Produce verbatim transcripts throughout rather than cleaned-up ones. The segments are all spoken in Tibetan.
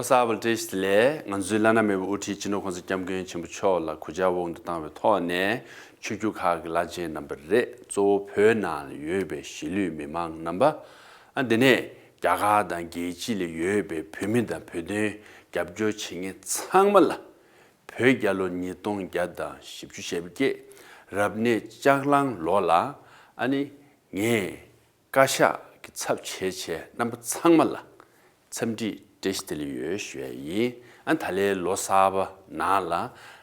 གསར་པ་བཀྲ་ཤིས་བདེ་ལེགས། ང་ཚོའི་བླ་ན་མེད་པའི་དབུ་ཁྲིད་སྤྱི་ནོར་༸གོང་ས་༸སྐྱབས་མགོན་ཆེན་པོ་མཆོག་ལ་གུས་ཕྱག་དབང་དུ་བཏང་བའི་ཐོག་ནས། ཆོས་བརྒྱུད་ཁག་གི་བླ་ཆེན་རྣམ་པ་རེད། གཙོ་བོ་བོད་ནང་ལ་ཡོད་པའི་གཞིས་ལུས་མི་མང་རྣམ་པ། ཨ་འདི་ནས་རྒྱ་གར་དང་རྒྱལ་སྤྱི་ལ་ཡོད་པའི་བོད་མི་དང་བོད་དོན་རྒྱབ་སྐྱོར་བྱེད་མཁན་ཚང་མ་ལ། བོད་རྒྱལ་ལོ་ཉིས་སྟོང་བརྒྱ་དང་བཞི་བཅུ་ཞེ་བརྒྱད། རབ་གནས་ལྕགས་གླང་ལོ་ལ། ཨ་ནི་ངས་བཀའ་ཤག་གི་ཚབ་བྱས་བྱས་རྣམ་པ་ཚང་མ་ལ་འཚམས་འདྲི་བཀྲ་ཤིས་བདེ་ལེགས་ཡོད་ཞུ་ཡ་ཡིན། ཨ་ད་ལོའི་ལོ་གསར་པ་ནང་ལ་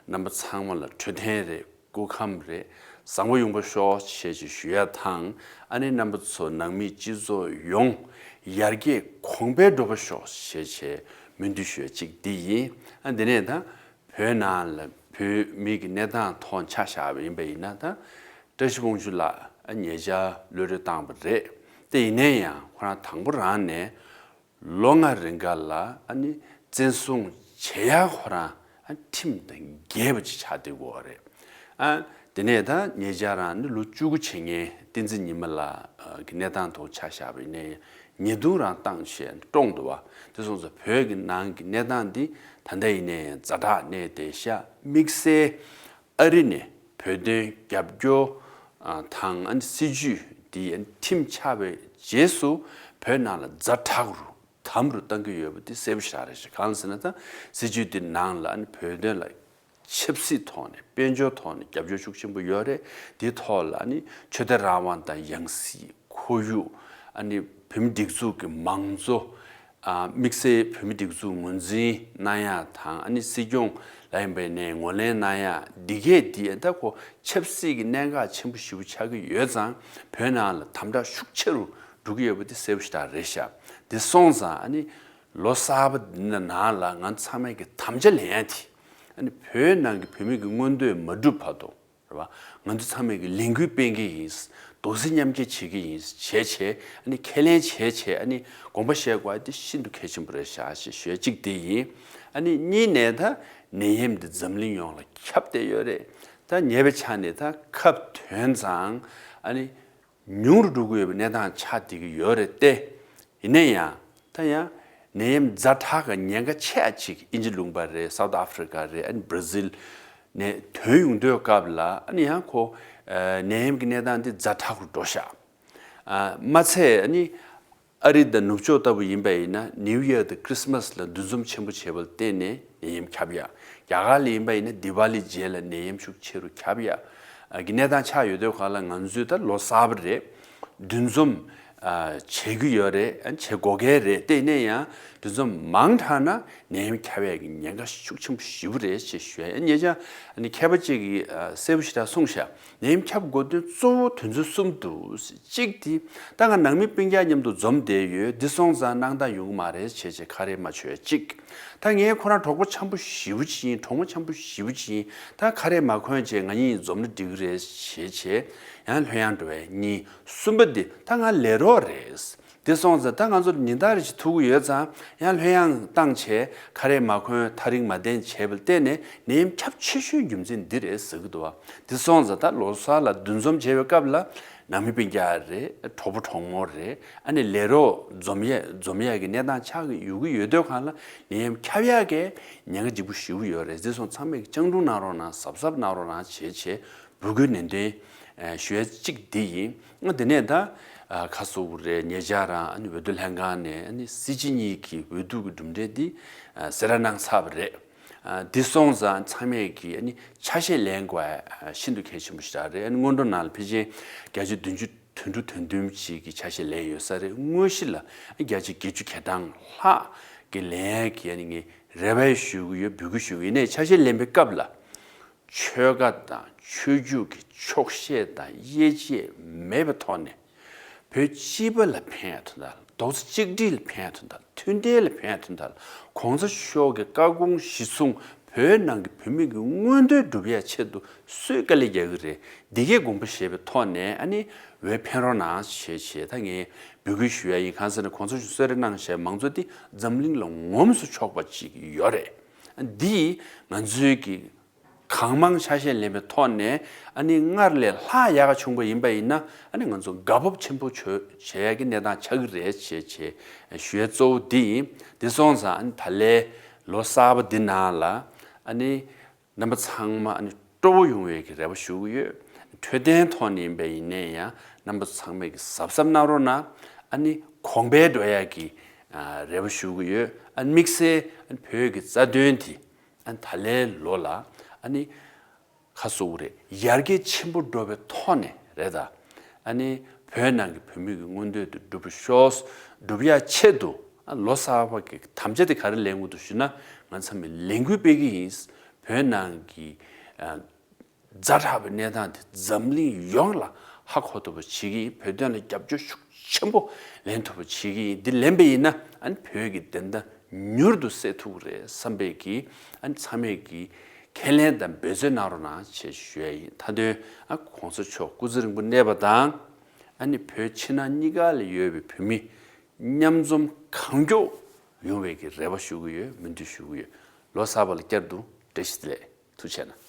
རྣམ་པ་ཚང་མ་ལ་འཕྲོད་བསྟེན་རེད། སྐུ་ཁམས་རེད། བཟང་པོ་ཡོང་བ་ཤོག་ཞེས་ཅིག་ཞུ་ཡ་དང་། ཨ་ནི་རྣམ་པ་ཚོ་ནང་མི་སྤྱི་ཚོགས་ཡོངས་ཡར་རྒྱས་གོང་འཕེལ་འགྲོ་བ་ཤོག་ཞེས་བྱས་སྨོན་འདུན་ཞུ་ཡ་གཅིག་འདི་ཡིན། ཨ་འདི་ནས་ད་བོད་ནང་ལ་བོད་མི་གི་གནས་སྟངས་ཐོག་ཆ་བཞག་པ་ཡིན་པ་ཡིན་ན། ད་བཀྲ་ཤིས་ཕུན་ཚོགས་ལགས་ཨ་ཉེ་ཆར་གློད་གྲོལ་བཏང་བ་རེད། དེ་ཡིན་ན་ཡང་ཁོ་རང་དང་པོ་རང་ནས་ལོ་ལྔ་རིང་ག་ལ་ཨ་ནི་བཙན་བཟུང་བྱེད་ཡ་ཁོ་རང་ཨ་ཁྲིམས་དང་འགལ་བ་ཅིག་ཆགས་བསྡད་ཡོད་རེད། ཨ་དེ་ནས་ད་ཉེ་ཆར་རང་ནི་ལོ་བཅུ་དགུ་བྱེད་མཁན་བསྟན་འཛིན་ཉི་མ་ལགས་ཀྱི་གནས་སྟངས་ཐོག་ཆ་བཞག་པ་ཡིན་ན་ཡང་ཉེས་རྡུང་རང་བཏང་བྱས་བཀྲོངས་འདུག་བ། དེ་སོང་ཙང་བོད་ཀྱི་ནང་གི་གནས་སྟངས་འདི་ད་ལྟ་ཡིན་ན་ཡང་ཛ་དྲག་གནས་བསྡད་ཤག་དམིགས་བསལ་ཨ་རི་ནས་བོད་དོན་རྒྱབ་སྐྱོར་དང་ཨ་ནི་སྲིད་ཇུས་འདི་ཁྲིམས་ཆགས་པའི་རྗེས་སུ་བོད་ནང་ལ་ཛ་དྲག་རུ་དམ་རུ་བཏང་གི་ཡོད་པ་འདི་གསལ་པོ་ཞེ་དྲག་རེད་ཤག་གང་ཟེར་ན་ད་སྲིད་ཇུས་འདི་ནང་ལ་ཨ་ནི་བོད་དོན་ལ་ཆབ་སྲིད་ཐོག་ནས་དཔལ་འབྱོར་ཐོག་ནས་རྒྱབ་སྐྱོར་ཤུགས་ཆེན་པོ་ཡོད་རེད། དེའི་ཐོག་ལ་ཨ་ནི་ཆོས་དད་རང་དབང་དང་ཡང་སྲིད་ཁོར་ཡུག་ཨ་ནི་བོད་མི་སྒྲིག་འཛུགས་ཀྱི་མང་གཙོ། ཨ་དམིགས་བསལ་བོད་མི་སྒྲིག་འཛུགས་ངོས་འཛིན་གནང་ཡ་དང་ཨ་ནི་སྲིད་སྐྱོང་ལ་ཡིན་པ་ནས་ངོས་ལེན་གནང་ཡ་འདི་གས་འདི་ད་ཁོ་ཆབ་སྲིད་ཀྱི་གནད་འགག་ཆེན་པོ་ཞེ་པོ་ཆགས་ཀྱི་ཡོད་ཙང་བོད་ནང་ལ་དམ་དྲག་ཤུགས་ཆེ་རུ་འགྲོ་གི་ཡོད་པ་དེ་གསལ་པོ་ཞེ་དྲག་རེད་ཤག་དེ་སོང་ཙང་ཨ་ནི་ལོ་གསར་པ་འདི་ནང་ལ་ང་ཚང་མས་ཀྱི་དམ་བཅའ་ལེན་ཡ་དེ་ཨ་ནི་བོད་ནང་གི་བོད་མི་གི་མངོན་འདོད་མ་འགྲུབ་བར་དུ། རེད་བ། ང་ཚོ་ཚང་མས་ཀྱི་ལས་འགུལ་སྤེལ་གྱི་ཡིན། རྡོག་རྩ་མཉམ་སྐྱེད་བྱེད་ཀྱི་ཡིན། བྱས་བྱས་ཨ་ནི་ཁས་ལེན་བྱས་བྱས་ཨ་ནི་དགོངས་པ་བཞེས་དགོས་ཨ་དེ་ཤིན་ཏུ་གལ་ཆེན་པོ་རེད་ཤག་ཞེས་ཞུ་ཡ་གཅིག་དེ་ཡིན། ཨ་ནི་གཉིས་ནས་ད་ནད་ཡམས་འདི་འཛམ་གླིང་ཡོངས་ལ་ཁྱབ་བསྡད་ཡོད་རེད། ད་ཉེ་བའི་ཆ་ནས་ད་ཁ་ཐོན་ཙང་ཨ་ནི་ཉུང་རུ་འགྲོ་གི་ཡོད་པའི་གནས་སྟངས་ཆགས་བསྡད་ཀྱི་ཡོད་རེད་དེ། ཡིན་ན་ཡང་ད་ཡང་ནད་ཡམས་ཛ་དྲག་གི་ཉེན་ཁ་ཆེ་ཨ་ཅིག་དབྱིན་ཇི་ལུང་པ་རེད། སའུ་ཐི་ཨ་ཧྥི་རི་ཀ་རེད། ཨ་ནི་བྷ་ར་ཟིལ་ནས་ཐོན་ཡོང་དུས་སྐབས་ལ་ཨ་ནི་ཡང་ཁོ་ནད་ཡམས་ཀྱི་གནས་སྟངས་འདི་ཛ་དྲག་རུ་འགྲོ་ཤག་ཨ་མ་ཚད་ཨ་ནི་ཨ་རི་དང་ནུབ་ཕྱོགས་ལྟ་བུ་ཡིན་པ་ཡིན་ན་ནིའུ་ཡར་དང་ཁྲི་སི་མ་སི་ལ་འདུ་འཛོམས་ཆེན་པོ་བྱས་པ་ལ་བརྟེན་ནས་ནད་ཡམས་ཁྱབ་ཡ། རྒྱ་གར་ལ་ཡིན་པ་ཡིན་ན་དི་ཝ་ལི་རྗེས་ལ་ནད་ཡམས་ཤུགས་ཆེ་རུ་ཁྱབ་ཡ་གི་གནས་སྟངས་ཆགས་ཡོད་དུས་ག་ལ་ང་ཚོས་ད་ལོ་གསར་པ་རེད། འདུ་འཛོམས་བྱེད་ཀྱི་ཡོད་རེད། བྱེད་དགོས་གལ་རེད། དེ་ཡིན་ན་ཡང་འདུ་འཛོམས་མང་དྲགས་ན་ནད་ཡམས་ཁྱབ་ཡ་གི་ཉེན་ཁ་ཤུགས་ཆེན་པོ་ཞེ་པོ་རེད་ཅེས་ཞུ་ཡ། ཉེ་ཆར་མཁས་པ་གཅིག་གིས་གསལ་པོ་ཞེ་དྲག་གསུངས་ཤག་ནད་ཡམས་ཁྱབ་དགོས་དོན་གཙོ་བོ་དོན་ཚན་གསུམ་འདུག་གཅིག་དེ་ད་ང་ནང་མི་སྤུན་ཀྱག་མཉམ་དུ་འཛོམས་བསྡད་ཡོད། འདི་སོང་ཙང་གནང་སྟངས་ཡོང་གི་མ་རེད་བྱས་བྱས་ཁ་རས་མ་གྱོན་ཡ་གཅིག་ད་ངའི་ཁོ་རང་གྲོགས་པོ་འཆམ་པོ་ཞེ་པོ་ཅིག་ཡིན། གྲོགས་མོ་འཆམ་པོ་ཞེ་པོ་ཅིག་ཡིན། ད་ཁ་རས་མ་གྱོན་བྱས་ང་གཉིས་འཛོམས་ན་འགྲིག་གི་རེད་བྱས་བྱས་ཡང་ལྷོད་ཡངས་འགྲོ་བའི་གཉིས། གསུམ་པ་འདི་ད་ང་ལས་རོགས་རེད། དེ་སོང་ཙང་ད་ང་ཚོ་ཉིན་ལྟར་རེ་བཞིན་ཐུག་གི་ཡོད་ཙང་ཡང་ལྷོད་ཡངས་བཏང་བྱས་ཁ་རས་མ་གྱོན་ཐག་རིང་མ་བསྟེན་བྱས་པ་ལ་བརྟེན་ནས་ནད་ཡམས་ཁྱབ་ཆེ་ཤོས་རྒྱུ་མཚན་འདི་རེད་ཟེར་གི་འདུག་བ། དེ་སོང་ཙང་ད་ལོ་གསར་ལ་འདུ་འཛོམས་བྱེད་པའི་སྐབས་ལ་ནང་མི་སྤུན་ཀྱག་རེད། གྲོགས་པོ་གྲོགས་མོ་རེད། ཨ་ནི་ལས་རོགས་འཛོམས་ཡས་འཛོམས་ཡས་ཀྱི་གནས་སྟངས་ཆགས་ཀྱི་ཡོང་གི་ཡོད་དུས་ག་ལ་ནད་ཡམས་ཁྱབ་ཡག་གི་ཉེན་ཁ་ལྗིད་པོ་ཞེ་པོ་ཡོད་རེད། དེ་སོང་ཚང་མས་སྤྱང་གྲུང་གནང་རོགས་གནང་། གཟབ་གཟབ་གནང་རོགས་གནང་བྱས་བྱས་འབོད་སྐུལ་ནན་ཏན་ཞུ་ཡ་གཅིག་འདི་ཡིན། ཨ་དེ་ནས་ད་ཁ་སོ་བོ་རེད། ཉེ་ཆར་རང་ཨ་ནི་འོས་བསྡུ་ལྷན་ཁང་ནས་ཨ་ནི་སྲིད་སྤྱི་གཉིས་ཀྱི་འོས་བསྡུ་གི་གྲུབ་འབྲས་འདི་གསལ་བསྒྲགས་གནང་ཚར་བ་རེད། འདི་སོང་ཙང་ཚང་མས་ཀྱིས་ཨ་ནི་ཆ་ཤས་ལེན་དགོས་ཤིན་ཏུ་གལ་ཆེན་པོ་ཞིག་རེད། ཨ་ནི་སྔོན་འགྲོ་ནང་ལ་ཕལ་ཆེར་བརྒྱ་ཆ་བདུན་ཅུ་དོན་དྲུག་དོན་བདུན་ཅིག་གིས་ཆ་ཤས་ལེན་ཡོད་ས་རེད། དངོས་གཞི་ལ་བརྒྱ་ཆ་བརྒྱད་ཅུ་གྱ་གྲངས་ལྷག་གིས་ལེན་ཡས་ཀྱི་ཨ་ནི་ངས་རེ་བ་ཞུ་གི་ཡོད། འབོད་སྐུལ་ཞུ་གི་ཡོད། ཡིན་ནའི་ཆ་ཤས་ལེན་པའི་སྐབས་ལ། ཆོལ་ཁ་དང་ཆོས་བརྒྱུད་ཀྱི་ཕྱོགས་ཞེན་དང་དབྱེ་འབྱེད་མེད་པའི་ཐོག་ནས་བོད་སྤྱི་པ་ལ་ཕན་ཡག་དོན་དག་ལ། རྡོག་རྩ་གཅིག་སྒྲིལ་ལ་ཕན་ཡག་དོན་དག་ལ། མཐུན་སྒྲིལ་ལ་ཕན་ཡག་དོན་དག་ལ། གོང་ས་མཆོག་གི་བཀའ་དགོངས་གཞི་བཟུང་བོད་ནང་གི་བོད་མི་གི་མངོན་འདོད་སྒྲུབ་ཡག་ཆེད་དུ་སུས་དཀའ་ལས་རྒྱག་གི་རེད། འདི་གའི་དགོངས་པ་བཞེས་པའི་ཐོག་ནས་ཨ་ནི་འོས་འཕེན་རོགས་གནང་ཞེས་བྱས་ད་ངས་འབོད་སྐུལ་ཞུ་ཡ་ཡིན། གང་ཟེར་ན་གོང་ས་མཆོག་གསོལ་རས་གནང་བཞག་མང་གཙོ་འདི་འཛམ་གླིང་ལ་ངོམ་སུ་ཆོག་པ་ཅིག་ཡོད་རེད། འདི་ང་ཚོའི་གི་ཁ་ གང་མང་ཆ་ཤས་ལེན་པའི་ཐོག་ནས་ཨ་ནི་སྔར་ལས་ལྷག་ཡག་ག་བྱུང་པ་ཡིན་པ་ཡིན་ན། ཨ་ནི་ང་ཚོ་དགའ་སྤོབས་ཆེན་པོ་བྱོས་བྱེད་ཡག་གི་གནས་སྟངས་ཆགས་ཀྱི་རེད་ཅེས་ཞུ་ཡ་གཙོ་བོ་འདི་ཡིན། འདི་སོང་ཙང་ཨ་ནི་ད་ལོའི་ལོ་གསར་པ་འདི་ནང་ལ་ཨ་ནི་རྣམ་པ་ཚང་མ་ཨ་ནི་སྤྲོ་བོ་ཡོང་བའི་གི་རེ་བ་ཞུ་གི་ཡོད། འཕྲོད་བསྟེན་ཐོག་ནས་ཡིན་པ་ཡིན་ནའི་ཡང་རྣམ་པ་ཚང་མས་གི་གཟབ་གཟབ་གནང་རོགས་གནང་། ཨ་ནི་གོང་འཕེལ་འགྲོ་ཡག་གི་ཨ་རེ་བ་ཞུ་གི་ཡོད། ཨ་ནི་དམིགས་བསལ་ཨ་ནི་བོད་ཀྱི་རྩ་དོན་དེ་ཨ་ནི་ད་ལོའི་ལོ་ལ་ཨ་ནི་ཁ་གསོ་གི་རེད། ཡར་རྒྱས་ཆེན་པོ་འགྲོ་བའི་ཐོག་ནས་རེད་ད། ཨ་ནི་བོད་ནང་གི་བོད་མི་གི་མངོན་འདོད་དེ་འགྲུབ་ཤོག་འགྲུབ་ཡ་ཆེད་དུ་ཨ་ལོ་གསར་པ་གི་དམ་བཅའ་དེ་ག་རེ་ལེན་དགོས་འདུག་ཞུ་ན། ང་ཚང་མས་ལས་འགུལ་སྤེལ་གི་ཡིན། བོད་ནང་གི་ཨ་ཛ་དྲག་པའི་གནས་སྟངས་དེ་འཛམ་གླིང་ཡོངས་ལ་ཧ་གོ་ཐུབ་པ་བྱེད་ཀྱི་ཡིན། བོད་དོན་ལ་རྒྱབ་སྐྱོར་ཤུགས་ཆེན་པོ་ལེན་ཐུབ་པ་བྱེད་ཀྱི་ཡིན། འདི་ལེན་པ་ཡིན་ན་ཨ་ནི་བོད་ཀྱི་བདེན་མཐའ་མྱུར་དུ་གསལ་ཐུབ་ཀྱི་རེད་བསམ་པའི་གི་ཨ་ནི་ཚང་མས་གི་ཁས་ལེན་དང་འབད་བརྩོན་གནང་རོགས་གནང་ཞེས་ཞུ་ཡ་ཡིན། མཐའ་དོན་ཨ་༸གོང་ས་མཆོག་སྐུ་ཚེ་རིང་པོ་གནས་པ་དང་། ཨ་ནི་བོད་ཕྱི་ནང་གཉིས་ཀ་ལ་ཡོད་པའི་བོད་མི་མཉམ་འཛོམས་གང་མགྱོགས་ཡོང་བའི་གི་རེ་བ་ཞུ་གི་ཡོད། སྨོན་འདུན་ཞུ་གི་ཡོད། ལོ་གསར་པ་ལ་བསྐྱར་དུ་བཀྲ་ཤིས་བདེ་ལེགས། ཐུགས་རྗེ་གནང་།